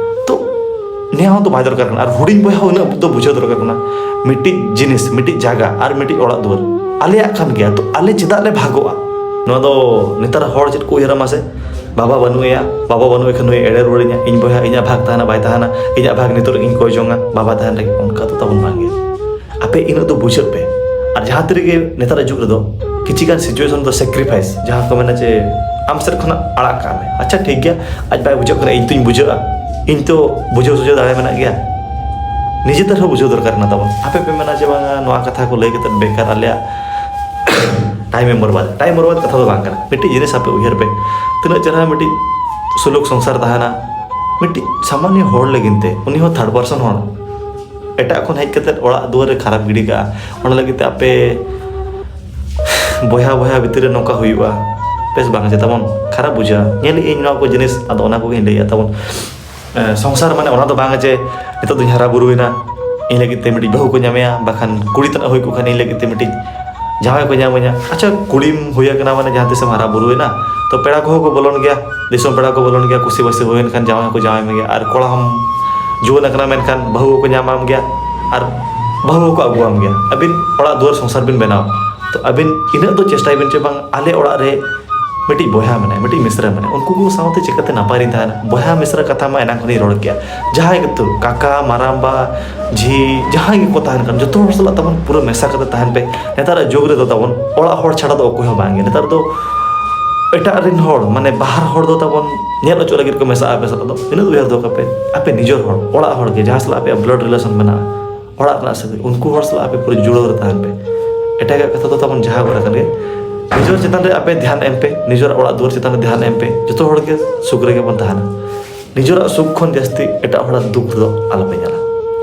ᱛᱚ ᱱᱤᱭᱟᱹ ᱦᱚᱸ ᱫᱚ ᱵᱟᱭ ᱫᱚᱨᱠᱟᱨ ᱠᱟᱱᱟ᱾ ᱟᱨ ᱦᱩᱰᱤᱧ ᱵᱚᱭᱦᱟ ᱦᱚᱸ ᱩᱱᱟᱹᱜ ᱫᱚ ᱵᱩᱡᱷᱟᱹᱣ ᱫᱚᱨᱠᱟᱨ ᱠᱟᱱᱟ, ᱢᱤᱫᱴᱤᱡ ᱡᱤᱱᱤᱥ, ᱢᱤᱫᱴᱤᱡ ᱡᱟᱭᱜᱟ ᱟᱨ ᱢᱤᱫᱴᱤᱡ ᱚᱲᱟᱜ ᱫᱩᱣᱟᱹᱨ ᱟᱞᱮᱭᱟᱜ ᱠᱟᱱ ᱜᱮᱭᱟ, ᱛᱚ ᱟᱞᱮ ᱪᱮᱫᱟᱜ ᱞᱮ ᱵᱷᱟᱜᱚᱜᱼᱟ? ᱱᱚᱣᱟ ᱫᱚ ᱱᱮᱛᱟᱨ ᱦᱚᱲ ᱪᱮᱫ ᱠᱚ ᱩᱭᱦᱟᱹᱨᱟ ᱢᱟᱥᱮ? ᱵᱟᱵᱟ ᱵᱟᱹᱱᱩᱜ ᱮᱭᱟ, ᱵᱟᱵᱟ ᱵᱟᱹᱱᱩᱜ ᱮ ᱠᱷᱟᱱ ᱱᱩᱭ ᱮᱲᱮ ᱨᱩᱣᱟᱹᱲᱤᱧᱟ, ᱤᱧ ᱵᱚᱭᱦᱟ ᱤᱧᱟᱹᱜ ᱵᱷᱟᱜᱽ ᱛᱟᱦᱮᱱᱟ ᱵᱟᱭ ᱛᱟᱦᱮᱱᱟ, ᱤᱧᱟᱹᱜ ᱵᱷᱟᱜᱽ ᱱᱤᱛᱚᱜ ᱨᱮᱜᱮᱧ ᱠᱚᱭ ᱡᱚᱝᱟ, ᱵᱟᱵᱟ ᱛᱟᱦᱮᱱ ᱨᱮᱜᱮ, ᱚᱱᱠᱟ ᱫᱚ ᱛᱟᱵᱚᱱ ᱵᱟᱝ ᱜᱮ᱾ ᱟᱯᱮ ᱤᱱᱟᱹᱜ ᱫᱚ ᱵᱩᱡᱷᱟᱹᱜ ᱯᱮ᱾ ᱟᱨ ᱡᱟᱦᱟᱸ ᱛᱤ ᱨᱮᱜᱮ ᱱᱮᱛᱟᱨᱟᱜ ᱡᱩᱜᱽ ᱨᱮᱫᱚ ᱠᱤᱪᱷᱤ ᱜᱟᱱ situation ᱫᱚ sacrifice, ᱡᱟᱦᱟᱸ ᱠᱚ ᱢᱮᱱᱟ ᱡᱮ ᱟᱢ ᱥᱮᱫ ᱠᱷᱚᱱᱟᱜ ᱟᱲᱟᱜ ᱠᱟᱜ ᱢᱮ᱾ ᱟᱪᱪᱷᱟ ᱴᱷᱤᱠ ᱜᱮᱭᱟ, ᱟᱡ ᱵᱟᱭ ᱵᱩᱡᱷᱟᱹᱜ ᱠᱟᱱᱟ, ᱤᱧ ᱛᱚᱧ ᱵᱩᱡᱷᱟᱹᱜᱼᱟ, ᱤᱧ ᱛᱚ ᱵᱩᱡᱷᱟᱹᱣ ᱥᱩᱡᱷᱟᱹᱣ ᱫᱟᱲᱮ ᱢᱮᱱᱟᱜ ᱜᱮᱭᱟ᱾ ᱱᱤᱡᱮ ᱛᱮ ᱨᱮᱦᱚᱸ ᱵᱩᱡᱷᱟᱹᱣ ᱫᱚᱨᱠᱟᱨ ᱠᱟᱱᱟ ᱛᱟᱵᱚᱱ᱾ ᱟᱯᱮ ᱯᱮ ᱢᱮᱱᱟ ᱡᱮ ᱵᱟᱝᱟ ᱱᱚᱣᱟ ᱠᱟᱛᱷᱟ ᱠᱚ ᱞᱟᱹᱭ ᱠᱟᱛᱮ ᱵᱮᱠᱟᱨ ᱟᱞᱮᱭᱟᱜ time ᱮᱢ ᱵᱚᱨᱵᱟᱫ, time ᱵᱚᱨᱵᱟᱫ ᱠᱟᱛᱷᱟ ᱫᱚ ᱵᱟᱝ ᱠᱟᱱᱟ᱾ ᱢᱤᱫᱴᱤᱡ ᱡᱤᱱᱤᱥ ᱟᱯᱮ ᱩᱭᱦᱟᱹᱨ ᱯᱮ, ᱛᱤᱱᱟᱹᱜ ᱪᱮᱦᱨᱟ ᱢᱤᱫᱴᱤᱡ ᱥᱩᱞᱩᱠ ᱥᱚᱝᱥᱟᱨ ᱛᱟᱦᱮᱱᱟ ᱢᱤᱫᱴᱤᱡ ᱥᱟᱢᱟᱱᱱᱚ ᱦᱚᱲ ᱞᱟᱹᱜᱤᱫ ᱛᱮ, ᱩᱱᱤ ᱦᱚᱸ third person ᱦᱚᱲ ᱮᱴᱟᱜ ᱠᱷᱚᱱ ᱦᱮᱡ ᱠᱟᱛᱮ ᱚᱲᱟᱜ ᱫᱩᱣᱟᱹᱨ ᱨᱮ ᱠᱷᱟᱨᱟᱯ ᱜᱤᱰᱤ ᱠᱟᱜᱼᱟ᱾ ᱚᱱᱟ ᱞᱟᱹᱜᱤᱫ ᱛᱮ ᱟᱯᱮ ᱵᱚᱭᱦᱟ ᱵᱚᱭᱦᱟ ᱵᱷᱤᱛᱤᱨ ᱨᱮ ᱱᱚᱝᱠᱟ ᱦᱩᱭᱩᱜᱼᱟ, ᱵᱮᱥ ᱵᱟᱝ ᱡᱮ ᱛᱟᱵᱚᱱ ᱠᱷᱟᱨᱟᱯ ᱵᱩᱡᱷᱟᱹᱜᱼᱟ᱾ ᱧᱮᱞᱮᱫ ᱟᱹᱧ ᱱᱚᱣᱟ ᱠᱚ ᱡᱤᱱᱤᱥ, ᱟᱫᱚ ᱚᱱᱟ ᱠᱚᱜᱮᱧ ᱞᱟᱹᱭᱮᱫᱼᱟ ᱛᱟᱵᱚᱱ᱾ ᱮ, ᱥᱚᱝᱥᱟᱨ ᱢᱟᱱᱮ ᱚᱱᱟ ᱫᱚ ᱵᱟᱝ ᱡᱮ ᱱᱤᱛᱚᱜ ᱫᱚᱧ ᱦᱟᱨᱟ ᱵᱩᱨᱩᱭᱮᱱᱟ, ᱤᱧ ᱞᱟᱹᱜᱤᱫ ᱛᱮ ᱢᱤᱫᱴᱤᱡ ᱵᱟᱹᱦᱩ ᱠᱚ ᱧᱟᱢᱮᱭᱟ, ᱵᱟᱠᱷᱟᱱ ᱠᱩᱲᱤ ᱛᱟᱱᱟᱜ ᱦᱩᱭ ᱠᱚᱜ ᱠᱷᱟᱱ ᱤᱧ ᱞᱟᱹᱜᱤᱫ ᱛᱮ ᱢᱤᱫᱴᱤᱡ ᱡᱟᱶᱟᱭ ᱠᱚ ᱧᱟᱢᱟᱹᱧᱟ᱾ ᱟᱪᱪᱷᱟ, ᱠᱩᱲᱤᱢ ᱦᱩᱭ ᱟᱠᱟᱱᱟ ᱢᱟᱱᱮ ᱡᱟᱦᱟᱸ ᱛᱤᱥᱮᱢ ᱦᱟᱨᱟ ᱵᱩᱨᱩᱭᱮᱱᱟ, ᱛᱚ ᱯᱮᱲᱟ ᱠᱚᱦᱚᱸ ᱠᱚ ᱵᱚᱞᱚᱱ ᱜᱮᱭᱟ, ᱫᱤᱥᱚᱢ ᱯᱮᱲᱟ ᱠᱚ ᱵᱚᱞᱚᱱ ᱜᱮᱭᱟ, ᱠᱩᱥᱤ ᱵᱟᱹᱥᱤ ᱦᱩᱭᱮᱱ ᱠᱷᱟᱱ ᱡᱟᱶᱟᱭ ᱦᱚᱸᱠᱚ ᱡᱟᱶᱟᱭ ᱢᱮᱜᱮᱭᱟ᱾ ᱟᱨ ᱠᱚᱲᱟ ᱦᱚᱸᱢ ᱡᱩᱣᱟᱹᱱ ᱟᱠᱟᱱᱟ ᱢᱮᱱᱠᱷᱟᱱ ᱵᱟᱹᱦᱩ ᱦᱚᱸᱠᱚ ᱧᱟᱢᱟᱢ ᱜᱮᱭᱟ ᱟᱨ ᱵᱟᱹᱦᱩ ᱦᱚᱸᱠᱚ ᱟᱹᱜᱩᱣᱟᱢ ᱜᱮᱭᱟ᱾ ᱟᱹᱵᱤᱱ ᱚᱲᱟᱜ ᱫᱩᱣᱟᱹᱨ ᱥᱚᱝᱥᱟᱨ ᱵᱤᱱ ᱵᱮᱱᱟᱣᱟ, ᱛᱚ ᱟᱹᱵᱤᱱ ᱤᱱᱟᱹᱜ ᱫᱚ ᱪᱮᱥᱴᱟᱭ ᱵᱤᱱ ᱪᱮ ᱵᱟᱝ ᱟᱞᱮ ᱚᱲᱟᱜ ᱨᱮ ᱢᱤᱫᱴᱤᱡ ᱵᱚᱭᱦᱟ ᱢᱮᱱᱟᱭ, ᱢᱤᱫᱴᱤᱡ ᱢᱤᱥᱨᱟ ᱢᱮᱱᱟᱭ, ᱩᱱᱠᱩ ᱠᱚ ᱥᱟᱶᱛᱮ ᱪᱤᱠᱟᱹᱛᱮ ᱱᱟᱯᱟᱭ ᱨᱤᱧ ᱛᱟᱦᱮᱱᱟ? ᱵᱚᱭᱦᱟ ᱢᱤᱥᱨᱟ ᱠᱟᱛᱷᱟ ᱢᱟ ᱮᱱᱟᱝ ᱠᱷᱚᱱᱤᱧ ᱨᱚᱲ ᱠᱮᱜᱼᱟ᱾ ᱡᱟᱦᱟᱸᱭ ᱜᱮᱛᱚ, ᱠᱟᱠᱟ, ᱢᱟᱨᱟᱢᱵᱟ, ᱡᱷᱤ, ᱡᱟᱦᱟᱸᱭ ᱜᱮᱠᱚ ᱛᱟᱦᱮᱱ ᱠᱟᱱ, ᱡᱚᱛᱚ ᱦᱚᱲ ᱥᱟᱞᱟᱜ ᱛᱟᱵᱚᱱ ᱯᱩᱨᱟᱹ ᱢᱮᱥᱟ ᱠᱟᱛᱮ ᱛᱟᱦᱮᱱ ᱯᱮ᱾ ᱱᱮᱛᱟᱨᱟᱜ ᱡᱩᱜᱽ ᱨᱮᱫᱚ ᱛᱟᱵᱚᱱ ᱚᱲᱟᱜ ᱦᱚᱲ ᱪᱷᱟᱲᱟ ᱫᱚ ᱚᱠᱚᱭ ᱦᱚᱸ ᱵᱟᱝ ᱜᱮ᱾ ᱱᱮᱛᱟᱨ ᱫᱚ ᱮᱴᱟᱜ ᱨᱮᱱ ᱦᱚᱲ, ᱢᱟᱱᱮ ᱵᱟᱦᱟᱨ ᱦᱚᱲ ᱫᱚ ᱛᱟᱵᱚᱱ ᱧᱮᱞ ᱦᱚᱪᱚ ᱞᱟᱹᱜᱤᱫ ᱠᱚ ᱢᱮᱥᱟᱜᱼᱟ ᱟᱯᱮ ᱥᱟᱞᱟᱜ ᱫᱚ, ᱤᱱᱟᱹ ᱫᱚ ᱩᱭᱦᱟᱹᱨ ᱫᱚᱦᱚ ᱠᱟᱯᱮ᱾ ᱟᱯᱮ ᱱᱤᱡᱮᱨ ᱦᱚᱲ, ᱚᱲᱟᱜ ᱦᱚᱲ ᱜᱮ, ᱡᱟᱦᱟᱸ ᱥᱟᱞᱟᱜ ᱟᱯᱮᱭᱟᱜ blood relation ᱢᱮᱱᱟᱜᱼᱟ, ᱚᱲᱟᱜ ᱨᱮᱱᱟᱜ ᱥᱟᱹᱜᱟᱹᱭ, ᱩᱱᱠᱩ ᱦᱚᱲ ᱥᱟᱞᱟᱜ ᱟᱯᱮ ᱯᱩᱨᱟᱹ ᱡᱩᱲᱟᱹᱣ ᱨᱮ ᱛᱟᱦᱮᱱ ᱯᱮ᱾ ᱮᱴᱟᱜᱟᱜ ᱠᱟᱛᱷᱟ ᱫᱚ ᱛᱟᱵᱚᱱ ᱡᱟᱦᱟᱸ ᱠᱚᱨᱮ ᱠᱟᱱ ᱜᱮ, ᱱᱤᱡᱮᱨ ᱪᱮᱛᱟᱱ ᱨᱮ ᱟᱯᱮ ᱫᱷᱮᱭᱟᱱ ᱮᱢ ᱯᱮ, ᱱᱤᱡᱮᱨᱟᱜ ᱚᱲᱟᱜ ᱫᱩᱣᱟᱹᱨ ᱪᱮᱛᱟᱱ ᱨᱮ ᱫᱷᱮᱭᱟᱱ ᱮᱢ ᱯᱮ, ᱡᱚᱛᱚ ᱦᱚᱲ ᱜᱮ ᱥᱩᱠ ᱨᱮᱜᱮ ᱵᱚᱱ ᱛᱟᱦᱮᱱᱟ᱾ ᱱᱤᱡᱮᱨᱟᱜ ᱥᱩᱠ ᱠᱷᱚᱱ ᱡᱟᱹᱥᱛᱤ ᱮᱴᱟᱜ ᱦᱚᱲᱟᱜ ᱫᱩᱠ ᱫᱚ ᱟᱞᱚᱯᱮ ᱧᱮᱞᱟ᱾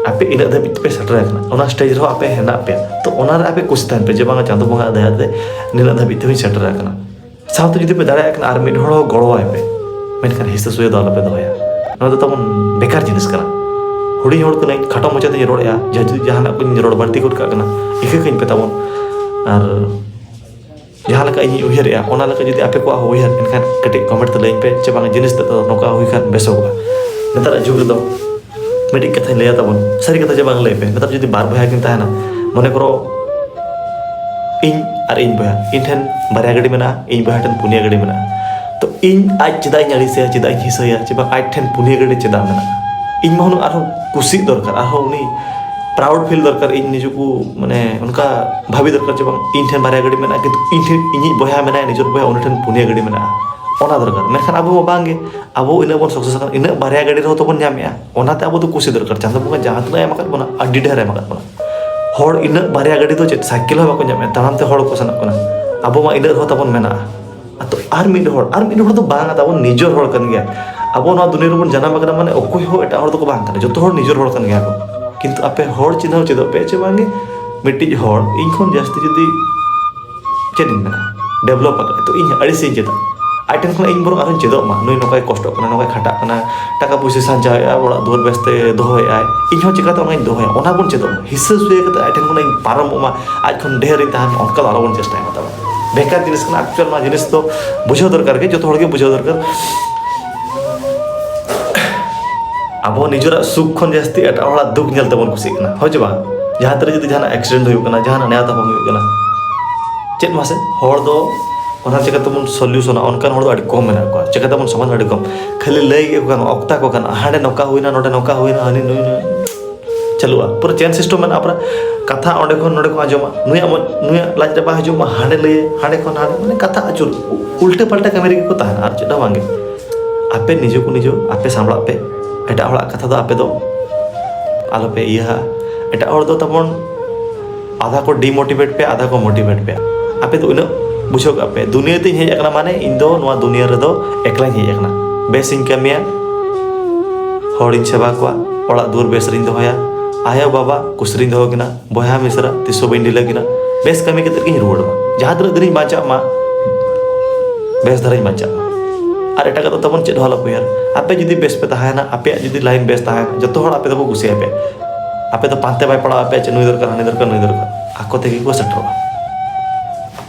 ᱟᱯᱮ ᱤᱱᱟᱹᱜ ᱫᱷᱟᱹᱵᱤᱡ ᱯᱮ ᱥᱮᱴᱮᱨ ᱟᱠᱟᱱᱟ, ᱚᱱᱟ stage ᱨᱮᱦᱚᱸ ᱟᱯᱮ ᱦᱮᱱᱟᱜ ᱯᱮᱭᱟ, ᱛᱚ ᱚᱱᱟ ᱨᱮ ᱟᱯᱮ ᱠᱩᱥᱤ ᱛᱟᱦᱮᱱ ᱯᱮ ᱡᱮ ᱵᱟᱝᱟ ᱪᱟᱸᱫᱳ ᱵᱚᱸᱜᱟ ᱫᱟᱭᱟ ᱛᱮ ᱱᱤᱱᱟᱹᱜ ᱫᱷᱟᱹᱵᱤᱡ ᱛᱮᱦᱚᱸᱧ ᱥᱮᱴᱮᱨ ᱟᱠᱟᱱᱟ᱾ ᱥᱟᱶᱛᱮ ᱡᱩᱫᱤ ᱯᱮ ᱫᱟᱲᱮᱭᱟᱜ ᱠᱟᱱᱟ ᱟᱨ ᱢᱤᱫ ᱦᱚᱲ ᱦᱚᱸ ᱜᱚᱲᱚᱣᱟᱭ ᱯᱮ, ᱢᱮᱱᱠᱷᱟᱱ ᱦᱤᱥᱟᱹ ᱥᱩᱭᱟᱹ ᱫᱚ ᱟᱞᱚᱯᱮ ᱫᱚᱦᱚᱭᱟ᱾ ᱱᱚᱣᱟ ᱫᱚ ᱛᱟᱵᱚᱱ ᱵᱮᱠᱟᱨ ᱡᱤᱱᱤᱥ ᱠᱟᱱᱟ᱾ ᱦᱩᱰᱤᱧ ᱦᱚᱲ ᱠᱟᱹᱱᱟᱹᱧ, ᱠᱷᱟᱴᱚ ᱢᱚᱪᱟ ᱛᱮᱧ ᱨᱚᱲᱮᱫᱼᱟ, ᱡᱟᱦᱟᱸ ᱡᱩᱫᱤ ᱡᱟᱦᱟᱱᱟᱜ ᱠᱚᱧ ᱨᱚᱲ ᱵᱟᱹᱲᱛᱤ ᱜᱚᱫ ᱠᱟᱜ ᱠᱟᱱᱟ, ᱤᱠᱟᱹ ᱠᱟᱹᱧ ᱯᱮ ᱛᱟᱵᱚᱱ᱾ ᱟᱨ ᱡᱟᱦᱟᱸ ᱞᱮᱠᱟ ᱤᱧᱤᱧ ᱩᱭᱦᱟᱹᱨᱮᱜᱼᱟ, ᱚᱱᱟ ᱞᱮᱠᱟ ᱡᱩᱫᱤ ᱟᱯᱮ ᱠᱚᱣᱟᱜ ᱦᱚᱸ ᱩᱭᱦᱟᱹᱨ, ᱮᱱᱠᱷᱟᱱ ᱠᱟᱹᱴᱤᱡ comment ᱛᱮ ᱞᱟᱹᱭᱟᱹᱧ ᱯᱮ ᱪᱮ ᱵᱟᱝ, ᱡᱤᱱᱤᱥ ᱛᱮᱫ ᱫᱚ ᱱᱚᱝᱠᱟ ᱦᱩᱭ ᱠᱷᱟᱱ ᱵᱮᱥᱚᱜᱚᱜᱼᱟ᱾ ᱱᱮᱛᱟᱨᱟᱜ ᱡᱩᱜᱽ ᱨᱮᱫᱚ ᱢᱤᱫᱴᱤᱡ ᱠᱟᱛᱷᱟᱧ ᱞᱟᱹᱭᱟ ᱛᱟᱵᱚᱱ, ᱥᱟᱹᱨᱤ ᱠᱟᱛᱷᱟ ᱪᱮ ᱵᱟᱝ, ᱞᱟᱹᱭ ᱯᱮ, ᱱᱮᱛᱟᱨ ᱡᱩᱫᱤ ᱵᱟᱨ ᱵᱚᱭᱦᱟ ᱠᱤᱱ ᱛᱟᱦᱮᱱᱟ, ᱢᱚᱱᱮ ᱠᱚᱨᱚ ᱤᱧ ᱟᱨ ᱤᱧ ᱵᱚᱭᱦᱟ, ᱤᱧ ᱴᱷᱮᱱ ᱵᱟᱨᱭᱟ ᱜᱟᱹᱰᱤ ᱢᱮᱱᱟᱜᱼᱟ, ᱤᱧ ᱵᱚᱭᱦᱟ ᱴᱷᱮᱱ ᱯᱩᱱᱭᱟᱹ ᱜᱟᱹᱰᱤ ᱢᱮᱱᱟᱜᱼᱟ, ᱛᱚ ᱤᱧ ᱟᱡ ᱪᱮᱫᱟᱜ ᱤᱧ ᱟᱹᱲᱤᱥᱮᱭᱟ, ᱪᱮᱫᱟᱜ ᱤᱧ ᱦᱤᱥᱟᱹᱭᱟ ᱪᱮ ᱵᱟᱝ, ᱟᱡ ᱴᱷᱮᱱ ᱯᱩᱱᱭᱟᱹ ᱜᱟᱹᱰᱤ ᱪᱮᱫᱟᱜ ᱢᱮᱱᱟᱜᱼᱟ? ᱤᱧ ᱢᱟ ᱦᱩᱱᱟᱹᱝ ᱟᱨᱦᱚᱸ ᱠᱩᱥᱤᱜ ᱫᱚᱨᱠᱟᱨ, ᱟᱨᱦᱚᱸ ᱩᱱᱤ proud feel ᱫᱚᱨᱠᱟᱨ, ᱤᱧ ᱱᱤᱡᱮᱠᱚ ᱢᱟᱱᱮ ᱚᱱᱠᱟ ᱵᱷᱟᱵᱤ ᱫᱚᱨᱠᱟᱨ ᱪᱮ ᱵᱟᱝ, ᱤᱧ ᱴᱷᱮᱱ ᱵᱟᱨᱭᱟ ᱜᱟᱹᱰᱤ ᱢᱮᱱᱟᱜᱼᱟ, ᱠᱤᱱᱛᱩ ᱤᱧ ᱴᱷᱮᱱ, ᱤᱧᱤᱡ ᱵᱚᱭᱦᱟ ᱢᱮᱱᱟᱭᱟ, ᱱᱤᱡᱮᱨ ᱵᱚᱭᱦᱟ, ᱩᱱᱤ ᱴᱷᱮᱱ ᱯᱩᱱᱭᱟᱹ ᱜᱟᱹᱰᱤ ᱢᱮᱱᱟᱜᱼᱟ, ᱚᱱᱟ ᱫᱚᱨᱠᱟᱨ᱾ ᱢᱮᱱᱠᱷᱟᱱ ᱟᱵᱚ ᱢᱟ ᱵᱟᱝᱜᱮ, ᱟᱵᱚ ᱤᱱᱟᱹᱜ ᱵᱚᱱ success ᱟᱠᱟᱱᱟ, ᱤᱱᱟᱹᱜ ᱵᱟᱨᱭᱟ ᱜᱟᱹᱰᱤ ᱨᱮᱦᱚᱸ ᱛᱚᱵᱚᱱ ᱧᱟᱢᱮᱜᱼᱟ, ᱚᱱᱟᱛᱮ ᱟᱵᱚ ᱫᱚ ᱠᱩᱥᱤ ᱫᱚᱨᱠᱟᱨ᱾ ᱪᱟᱸᱫᱳ ᱵᱚᱸᱜᱟ ᱡᱟᱦᱟᱸ ᱛᱤᱱᱟᱹᱜ ᱮᱢ ᱟᱠᱟᱫ ᱵᱚᱱᱟ, ᱟᱹᱰᱤ ᱰᱷᱮᱨ ᱮᱢ ᱟᱠᱟᱫ ᱵᱚᱱᱟ᱾ ᱦᱚᱲ ᱤᱱᱟᱹᱜ ᱵᱟᱨᱭᱟ ᱜᱟᱹᱰᱤ ᱫᱚ ᱪᱮᱫ, ᱥᱟᱭᱠᱮᱞ ᱦᱚᱸ ᱵᱟᱠᱚ ᱧᱟᱢᱮᱜᱼᱟ, ᱛᱟᱲᱟᱢ ᱛᱮ ᱦᱚᱲ ᱠᱚ ᱥᱮᱱᱚᱜ ᱠᱟᱱᱟ, ᱟᱵᱚ ᱢᱟ ᱤᱱᱟᱹᱜ ᱨᱮᱦᱚᱸ ᱛᱟᱵᱚᱱ ᱢᱮᱱᱟᱜᱼᱟ᱾ ᱟᱫᱚ ᱟᱨ ᱢᱤᱫ ᱦᱚᱲ, ᱟᱨ ᱢᱤᱫ ᱦᱚᱲ ᱫᱚ ᱵᱟᱝ, ᱛᱟᱵᱚᱱ ᱱᱤᱡᱮᱨ ᱦᱚᱲ ᱠᱟᱱ ᱜᱮᱭᱟ᱾ ᱟᱵᱚ ᱱᱚᱣᱟ ᱫᱩᱱᱤᱭᱟᱹ ᱨᱮᱵᱚᱱ ᱡᱟᱱᱟᱢ ᱟᱠᱟᱱᱟ, ᱢᱟᱱᱮ ᱚᱠᱚᱭ ᱦᱚᱸ ᱮᱴᱟᱜ ᱦᱚᱲ ᱫᱚᱠᱚ ᱵᱟᱝ ᱠᱟᱱᱟ, ᱡᱚᱛᱚ ᱦᱚᱲ ᱱᱤᱡᱮᱨ ᱦᱚᱲ ᱠᱟᱱ ᱜᱮᱭᱟ ᱠᱚ᱾ ᱠᱤᱱᱛᱩ ᱟᱯᱮ ᱦᱚᱲ ᱪᱤᱱᱦᱟᱹᱣ ᱪᱮᱫᱚᱜ ᱯᱮ ᱪᱮ ᱵᱟᱝᱜᱮ, ᱢᱤᱫᱴᱤᱡ ᱦᱚᱲ ᱤᱧ ᱠᱷᱚᱱ ᱡᱟᱹᱥᱛᱤ ᱡᱩᱫᱤ ᱪᱮᱫ ᱤᱧ ᱢᱮᱱᱟ, develop ᱟᱠᱟᱫ, ᱛᱚ ᱤᱧ ᱟᱹᱲᱤᱥᱤᱧ ᱪᱮᱫᱟᱜ? ᱟᱡ ᱴᱷᱮᱱ ᱠᱷᱚᱱᱟᱜ ᱤᱧ ᱵᱚᱨᱚᱝ ᱟᱨᱦᱚᱸᱧ ᱪᱮᱫᱚᱜ ᱢᱟ, ᱱᱩᱭ ᱱᱚᱝᱠᱟᱭ ᱠᱚᱥᱴᱚᱜ ᱠᱟᱱᱟ, ᱱᱚᱝᱠᱟᱭ ᱠᱷᱟᱴᱟᱜ ᱠᱟᱱᱟ, ᱴᱟᱠᱟ ᱯᱩᱭᱥᱟᱹ ᱥᱟᱧᱪᱟᱣᱮᱫᱼᱟ, ᱚᱲᱟᱜ ᱫᱩᱣᱟᱹᱨ ᱵᱮᱥᱛᱮ ᱫᱚᱦᱚᱭᱮᱫᱼᱟᱭ, ᱤᱧ ᱦᱚᱸ ᱪᱤᱠᱟᱹᱛᱮ ᱚᱱᱟᱧ ᱫᱚᱦᱚᱭᱟ, ᱚᱱᱟ ᱵᱚᱱ ᱪᱮᱫᱚᱜ ᱢᱟ᱾ ᱦᱤᱥᱟᱹ ᱥᱩᱭᱟᱹ ᱠᱟᱛᱮ ᱟᱡ ᱴᱷᱮᱱ ᱠᱷᱚᱱᱟᱜ ᱤᱧ ᱯᱟᱨᱚᱢᱚᱜ ᱢᱟ, ᱟᱡ ᱠᱷᱚᱱ ᱰᱷᱮᱨ ᱤᱧ ᱛᱟᱦᱮᱱ ᱢᱟ, ᱚᱱᱠᱟ ᱫᱚ ᱟᱞᱚᱵᱚᱱ ᱪᱮᱥᱴᱟᱭ ᱢᱟ ᱛᱟᱵᱚᱱ᱾ ᱵᱮᱠᱟᱨ ᱡᱤᱱᱤᱥ ᱠᱟᱱᱟ, actual ᱱᱚᱣᱟ ᱡᱤᱱᱤᱥ ᱫᱚ ᱵᱩᱡᱷᱟᱹᱣ ᱫᱚᱨᱠᱟᱨ ᱜᱮ, ᱡᱚᱛᱚ ᱦᱚᱲ ᱜᱮ ᱵᱩᱡᱷᱟᱹᱣ ᱫᱚᱨᱠᱟᱨ᱾ ᱟᱵᱚ ᱱᱤᱡᱮᱨᱟᱜ ᱥᱩᱠ ᱠᱷᱚᱱ ᱡᱟᱹᱥᱛᱤ ᱮᱴᱟᱜ ᱦᱚᱲᱟᱜ ᱫᱩᱠ ᱧᱮᱞ ᱛᱮᱵᱚᱱ ᱠᱩᱥᱤᱜ ᱠᱟᱱᱟ, ᱦᱳᱭ ᱪᱮ ᱵᱟᱝ? ᱡᱟᱦᱟᱸ ᱛᱤᱨᱮ ᱡᱩᱫᱤ ᱡᱟᱦᱟᱱᱟᱜ accident ᱦᱩᱭᱩᱜ ᱠᱟᱱᱟ, ᱡᱟᱦᱟᱱᱟᱜ ᱱᱮᱭᱟ ᱛᱟᱯᱟᱢ ᱦᱩᱭᱩᱜ ᱠᱟᱱᱟ, ᱪᱮᱫ ᱢᱟᱥᱮ ᱦᱚᱲ ᱫᱚ ᱚᱱᱟ ᱪᱤᱠᱟᱹ ᱛᱮᱵᱚᱱ solutionᱟ? ᱚᱱᱠᱟᱱ ᱦᱚᱲ ᱫᱚ ᱟᱹᱰᱤ ᱠᱚᱢ ᱢᱮᱱᱟᱜ ᱠᱚᱣᱟ᱾ ᱪᱤᱠᱟᱹ ᱛᱮᱵᱚᱱ ᱥᱚᱢᱟᱫᱷᱟᱱ? ᱟᱹᱰᱤ ᱠᱚᱢ᱾ ᱠᱷᱟᱹᱞᱤ ᱞᱟᱹᱭ ᱜᱮ ᱠᱚ ᱜᱟᱱᱚᱜᱼᱟ, ᱚᱠᱛᱟ ᱠᱚ ᱜᱟᱱᱚᱜᱼᱟ, ᱦᱟᱸᱰᱮ ᱱᱚᱝᱠᱟ ᱦᱩᱭᱱᱟ, ᱱᱚᱰᱮ ᱱᱚᱝᱠᱟ ᱦᱩᱭᱱᱟ, ᱦᱟᱹᱱᱤ ᱱᱩᱭ ᱱᱩᱭ ᱪᱟᱹᱞᱩᱜᱼᱟ᱾ ᱯᱩᱨᱟᱹ chain system ᱢᱮᱱᱟᱜᱼᱟ, ᱯᱩᱨᱟᱹ ᱠᱟᱛᱷᱟ ᱚᱸᱰᱮ ᱠᱷᱚᱱ ᱱᱚᱰᱮ ᱠᱚ ᱟᱸᱡᱚᱢᱟ, ᱱᱩᱭᱟᱜ ᱢᱚᱡᱽ, ᱱᱩᱭᱟᱜ ᱞᱟᱡ ᱨᱮ ᱵᱟᱝ ᱦᱤᱡᱩᱜ ᱢᱟ, ᱦᱟᱸᱰᱮ ᱞᱟᱹᱭ, ᱦᱟᱸᱰᱮ ᱠᱷᱚᱱ ᱦᱟᱸᱰᱮ, ᱢᱟᱱᱮ ᱠᱟᱛᱷᱟ ᱟᱹᱪᱩᱨ, ᱩ-, ᱩᱞᱴᱟᱹ ᱯᱟᱞᱴᱟ ᱠᱟᱹᱢᱤ ᱨᱮᱜᱮ ᱠᱚ ᱛᱟᱦᱮᱱᱟ, ᱟᱨ ᱪᱮᱫ ᱦᱚᱸ ᱵᱟᱝᱜᱮ᱾ ᱟᱯᱮ ᱱᱤᱡᱮ ᱠᱚ ᱱᱤᱡᱮ ᱟᱯᱮ ᱥᱟᱢᱵᱲᱟᱜ ᱯᱮ᱾ ᱮᱴᱟᱜ ᱦᱚᱲᱟᱜ ᱠᱟᱛᱷᱟ ᱫᱚ ᱟᱯᱮ ᱫᱚ ᱟᱞᱚᱯᱮ ᱤᱭᱟᱹᱦᱟ᱾ ᱮᱴᱟᱜ ᱦᱚᱲ ᱫᱚ ᱛᱟᱵᱚᱱ ᱟᱫᱷᱟ ᱠᱚ demotivate ᱯᱮ, ᱟᱫᱷᱟ ᱠᱚ motivate ᱯᱮ᱾ ᱟᱯᱮ ᱫᱚ ᱩᱱᱟᱹᱜ ᱵᱩᱡᱷᱟᱹᱣ ᱠᱟᱜ ᱯᱮ, ᱫᱩᱱᱤᱭᱟᱹ ᱛᱤᱧ ᱦᱮᱡ ᱟᱠᱟᱱᱟ, ᱢᱟᱱᱮ ᱤᱧ ᱫᱚ ᱱᱚᱣᱟ ᱫᱩᱱᱤᱭᱟᱹ ᱨᱮᱫᱚ ᱮᱠᱞᱟᱧ ᱦᱮᱡ ᱟᱠᱟᱱᱟ᱾ ᱵᱮᱥ ᱤᱧ ᱠᱟᱹᱢᱤᱭᱟ, ᱦᱚᱲᱤᱧ ᱥᱮᱵᱟ ᱠᱚᱣᱟ, ᱚᱲᱟᱜ ᱫᱩᱣᱟᱹᱨ ᱵᱮᱥ ᱨᱤᱧ ᱫᱚᱦᱚᱭᱟ, ᱟᱭᱳ ᱵᱟᱵᱟ ᱠᱩᱥᱤ ᱨᱤᱧ ᱫᱚᱦᱚ ᱠᱤᱱᱟ, ᱵᱚᱭᱦᱟ ᱢᱤᱥᱨᱟ ᱛᱤᱥ ᱦᱚᱸ ᱵᱟᱹᱧ ᱰᱷᱤᱞᱟᱹ ᱠᱤᱱᱟ᱾ ᱵᱮᱥ ᱠᱟᱹᱢᱤ ᱠᱟᱛᱮ ᱜᱤᱧ ᱨᱩᱣᱟᱹᱲ ᱢᱟ, ᱡᱟᱦᱟᱸ ᱛᱤᱱᱟᱹᱜ ᱫᱤᱱᱤᱧ ᱵᱟᱧᱪᱟᱜ ᱢᱟ, ᱵᱮᱥ ᱫᱷᱟᱨᱟᱧ ᱵᱟᱧᱪᱟᱜ ᱢᱟ᱾ ᱟᱨ ᱮᱴᱟᱜᱟᱜ ᱫᱚ ᱛᱟᱵᱚᱱ ᱪᱮᱫ ᱦᱚᱸ ᱟᱞᱚᱯᱮ ᱩᱭᱦᱟᱹᱨ᱾ ᱟᱯᱮ ᱡᱩᱫᱤ ᱵᱮᱥ ᱯᱮ ᱛᱟᱦᱮᱱᱟ, ᱟᱯᱮᱭᱟᱜ ᱡᱩᱫᱤ line ᱵᱮᱥ ᱛᱟᱦᱮᱱᱟ, ᱡᱚᱛᱚ ᱦᱚᱲ ᱟᱯᱮ ᱫᱚᱠᱚ ᱠᱩᱥᱤᱭᱟᱯᱮ᱾ ᱟᱯᱮ ᱫᱚ ᱯᱟᱱᱛᱮ ᱵᱟᱭ ᱯᱟᱲᱟᱣ ᱟᱯᱮᱭᱟ ᱪᱮᱫ ᱱᱩᱭ ᱫᱚᱨᱠᱟᱨ, ᱦᱟᱹᱱᱤ ᱫᱚᱨᱠᱟᱨ, ᱱᱩᱭ ᱫᱚᱨᱠᱟᱨ, ᱟᱠᱚ ᱛᱮᱜᱮ ᱠᱚ ᱥᱮᱴᱮᱨᱚᱜᱼᱟ᱾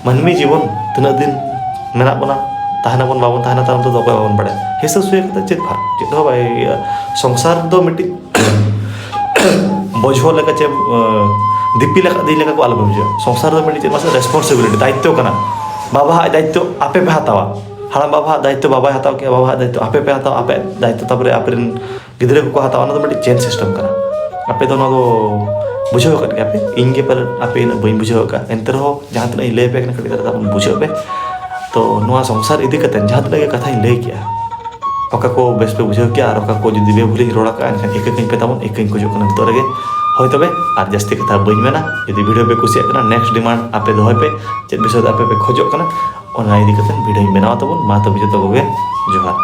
ᱢᱟᱹᱱᱢᱤ ᱡᱤᱵᱚᱱ ᱛᱤᱱᱟᱹᱜ ᱫᱤᱱ ᱢᱮᱱᱟᱜ ᱵᱚᱱᱟ, ᱛᱟᱦᱮᱱᱟᱵᱚᱱ ᱵᱟᱵᱚᱱ ᱛᱟᱦᱮᱱᱟ, ᱛᱟᱭᱚᱢ ᱛᱮᱫᱚ ᱚᱠᱚᱭ ᱵᱟᱵᱚᱱ ᱵᱟᱲᱟᱭᱟ᱾ ᱦᱤᱥᱟᱹ ᱥᱩᱭᱟᱹ ᱠᱟᱛᱮ ᱪᱮᱫ ᱯᱷᱟᱨᱠ? ᱪᱮᱫ ᱦᱚᱸ ᱵᱟᱭ ᱤᱭᱟᱹᱜᱼᱟ᱾ ᱥᱚᱝᱥᱟᱨ ᱫᱚ ᱢᱤᱫᱴᱤᱡ ᱵᱚᱡᱷᱚ ᱞᱮᱠᱟ ᱪᱮ, ᱟᱸ, ᱫᱤᱯᱤᱞ ᱟᱠᱟᱫ ᱫᱤᱧ ᱞᱮᱠᱟ ᱠᱚ ᱟᱞᱚᱯᱮ ᱵᱩᱡᱷᱟᱹᱣᱟ᱾ ᱥᱚᱝᱥᱟᱨ ᱫᱚ ᱢᱤᱫᱴᱤᱡ ᱪᱮᱫ ᱢᱟᱥᱮ responsibility, ᱫᱟᱭᱤᱛᱛᱚ ᱠᱟᱱᱟ᱾ ᱵᱟᱵᱟᱣᱟᱜ ᱫᱟᱭᱤᱛᱛᱚ ᱟᱯᱮ ᱯᱮ ᱦᱟᱛᱟᱣᱟ, ᱦᱟᱲᱟᱢ ᱵᱟᱵᱟᱣᱟᱜ ᱫᱟᱭᱤᱛᱛᱚ ᱵᱟᱵᱟᱭ ᱦᱟᱛᱟᱣ ᱠᱮᱜᱼᱟ, ᱵᱟᱵᱟᱣᱟᱜ ᱫᱟᱭᱤᱛᱛᱚ ᱟᱯᱮ ᱯᱮ ᱦᱟᱛᱟᱣᱟ, ᱟᱯᱮ ᱫᱟᱭᱤᱛᱛᱚ ᱛᱟᱨᱯᱚᱨᱮ ᱟᱯᱮ ᱨᱮᱱ ᱜᱤᱫᱽᱨᱟᱹ ᱠᱚᱠᱚ ᱦᱟᱛᱟᱣᱟ᱾ ᱚᱱᱟ ᱫᱚ ᱢᱤᱫᱴᱤᱡ chain system ᱠᱟᱱᱟ᱾ ᱟᱯᱮ ᱫᱚ ᱱᱚᱣᱟ ᱫᱚ ᱵᱩᱡᱷᱟᱹᱣ ᱟᱠᱟᱫ ᱜᱮᱭᱟ ᱯᱮ, ᱤᱧ ᱜᱮ ᱯᱟᱞᱮᱫ ᱟᱯᱮ ᱤᱱᱟᱹᱜ ᱵᱟᱹᱧ ᱵᱩᱡᱷᱟᱹᱣ ᱟᱠᱟᱫ᱾ ᱮᱱᱛᱮ ᱨᱮᱦᱚᱸ ᱡᱟᱦᱟᱸ ᱛᱤᱱᱟᱹᱜ ᱤᱧ ᱞᱟᱹᱭ ᱟᱯᱮ ᱠᱟᱱᱟ ᱠᱟᱹᱴᱤᱡ ᱫᱷᱟᱨᱟ ᱛᱟᱵᱚᱱ ᱵᱩᱡᱷᱟᱹᱣ ᱯᱮ᱾ ᱛᱚ ᱱᱚᱣᱟ ᱥᱚᱝᱥᱟᱨ ᱤᱫᱤ ᱠᱟᱛᱮ ᱡᱟᱦᱟᱸ ᱛᱤᱱᱟᱹᱜ ᱜᱮ ᱠᱟᱛᱷᱟᱧ ᱞᱟᱹᱭ ᱠᱮᱜᱼᱟ, ᱚᱠᱟ ᱠᱚ ᱵᱮᱥ ᱯᱮ ᱵᱩᱡᱷᱟᱹᱣ ᱠᱮᱜᱼᱟ ᱟᱨ ᱚᱠᱟ ᱠᱚ ᱡᱩᱫᱤ ᱵᱮᱵᱷᱩᱞᱤᱧ ᱨᱚᱲ ᱟᱠᱟᱫᱼᱟ, ᱮᱱᱠᱷᱟᱱ ᱤᱠᱟᱹ ᱠᱟᱹᱧ ᱯᱮ ᱛᱟᱵᱚᱱ, ᱤᱠᱟᱹᱧ ᱠᱷᱚᱡᱚᱜ ᱠᱟᱱᱟ ᱱᱤᱛᱚᱜ ᱨᱮᱜᱮ᱾ ᱦᱳᱭ ᱛᱚᱵᱮ ᱟᱨ ᱡᱟᱹᱥᱛᱤ ᱠᱟᱛᱷᱟ ᱵᱟᱹᱧ ᱢᱮᱱᱟ᱾ ᱡᱩᱫᱤ video ᱯᱮ ᱠᱩᱥᱤᱭᱟᱜ ᱠᱟᱱᱟ, next demand ᱟᱯᱮ ᱫᱚᱦᱚᱭ ᱯᱮ, ᱪᱮᱫ ᱵᱤᱥᱚᱭ ᱛᱮ ᱟᱯᱮ ᱯᱮ ᱠᱷᱚᱡᱚᱜ ᱠᱟᱱᱟ, ᱚᱱᱟ ᱤᱫᱤ ᱠᱟᱛᱮ videoᱧ ᱵᱮᱱᱟᱣᱟ ᱛᱟᱵᱚᱱ᱾ ᱢᱟ ᱛᱚᱵᱮ ᱡᱚᱛᱚ ᱠᱚᱜᱮ ᱡᱚᱦᱟᱨ᱾